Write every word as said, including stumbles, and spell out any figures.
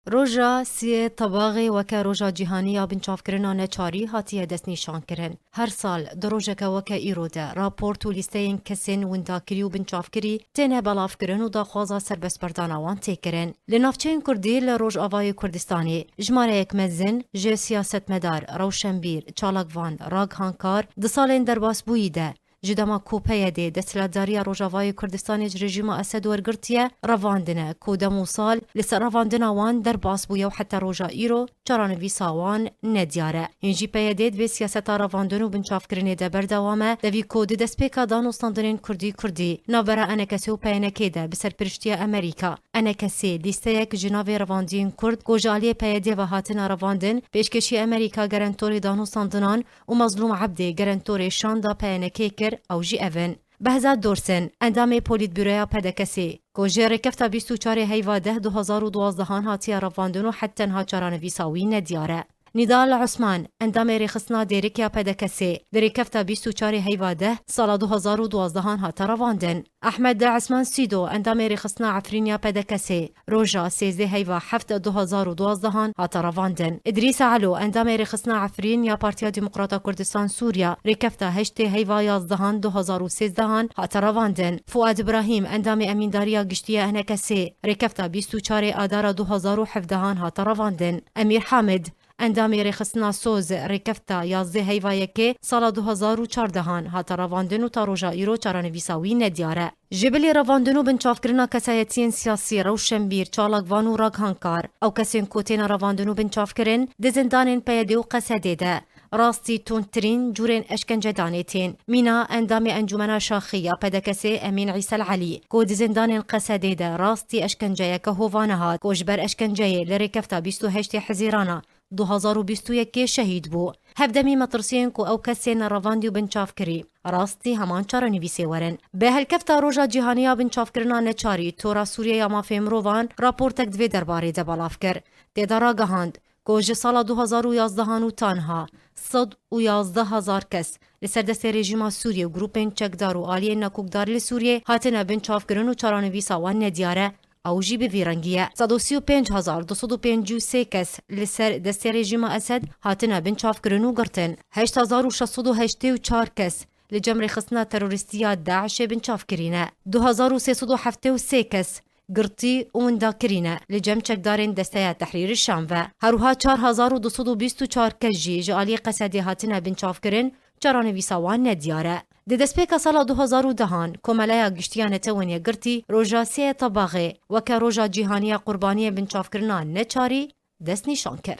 Roja siyê Tebaxê weke Roja Cîhanî ya Binçavkirina Neçarî hatiye destnîşankirin. Her sal di rojeke weke îro de raport û lîsteyên kesên windakirî û binçavkirî têne belavkirin û daxwaza serbestberdana wan tê kirin. Li navçeyên Kurdî li Rojavayê Kurdistanê jimareyek mezin ji siyasetmedar, rewşenbîr, çalakvan, ragihankar di salên derbasbûyî de, ji dema ku P Y D desthilatdariya Rojavayê Kurdistanê ji rejîma Esed wergirtiye, revandine ku dem û sal li ser revandina wan derbas bûye û heta roja îro çaranivîsa wan nediyar e. Hîn jî P Y D di vê siyaseta revandin û binçavkirinê de berdewam e, devî ku di destpêka danûstandinên Kurdî Kurdî navbera ENKSê û PYNKê de bi serpiriştiya Amerîka, ENKSê lîsteyek ji navê revandiyên Kurd ku ji aliyê P Y D ve hatine revandin, pêşkêşî Amerîka gerentorê danûstandinan û Mazlûm Ebdê gerentorê şanda PYNKê kir, ew jî ev in. Behzat Dorsin, endamê Polîtbûroya PDKSê, ku ji rêkefta bîst û çarê heyva deh du hazar û duwazdeh an hatiye revandin û heta niha çaranivîsa wî nediyar e. Nîdal Osman, endamê rêxistina Dêrik ya PDKSê, di rêkefta bîst û çarê heyva deh sala du hazar û duwazdeh an hate revandin. Ehmed Esman Sîdo, endamê rêxistina Efrîn ya PDKSê, roja sêzdeh heyva heft du hazar û duwazdeh an hate revandin. Îdrîs Elo, endamê rêxistina Efrîn ya Partiya Demokrata Kurdistan Sûriya, rêkefta heştê heyva yazdeh an du hazar û sêzdeh an hate revandin. Fuad Îbrahîm, endamê Emîndariya Giştî ya ENKSê, rêkefta bîst û çarê Adara du hazar û hevdeh an hate revandin. Emîr Hamid, endamê rêxistina Soz, rêkefta yazdeh heyva yekê sala du hazar û çardeh an hate revandin û ta roja îro çaranivîsa wî nediyar e. Ji bilî revandin û binçavkirina kesayetiyên siyasî, rewşenbîr, çalakvan û ragihankar, ew kesên ku têne revandin û binçavkirin di zindanên P Y D û Qesedê de rastî tundtirîn cûrên eşkencedanê tên. Mîna endamê Encûmena Şaxî ya PDKSê Emîn Îsel Elî, ku di zindanên Qesedê de rastî eşkenceyeke hovane hat, ku ji ber eşkenceyê li rêkefta bîst û heştê Hezîrana du hazar û bîst û yekê şehîd bû. Hevdemî metirsiyên ku ew kesên revandî û binçavkirî rastî heman çarenivîsê werin. Bi helkefta Roja Cîhanî ya Binçavkirina Neçarî, Tora Sûriye ya Mafê Mirovan raportek di vê derbarê de belav kir. Tê de ragihand ku ji sala du hazar û yazdeh an û ta niha sed û yazdeh hezar kes li ser destê rejîma Sûriyê û grûpên çekdar û aliyên nekokdar li Sûriyê hatine binçavkirin û çaranivîsa wan nediyar e. Ew jî bi vî rengî ye. Sed û sî û pênc hezar du sed û pêncî û sê kes li ser destê rejîma Esed hatine binçavkirin û girtin. Heşt hezar û şeş sed û heştê û çar kes li cem rêxistina terorîstî ya DAIŞê binçav kirîne. Du hezar û sê sed û heftê û sê kes girtî û winda kirîne li cem çekdarên Desteya Tehrîrî Şam ve. Her wiha çar hezar û du sed û bîst û çar kes jî ji aliyê Qesedê hatine binçavkirin, çaranivîsa wan nediyar e. Di destpêka sala du hazar û deh an, Komeleya Giştî ya Netewên Yekgirtî roja sê Tebaxê weke Roja Cîhanî ya Qurbaniyên Binçavkirina Neçarî destnîşan kir.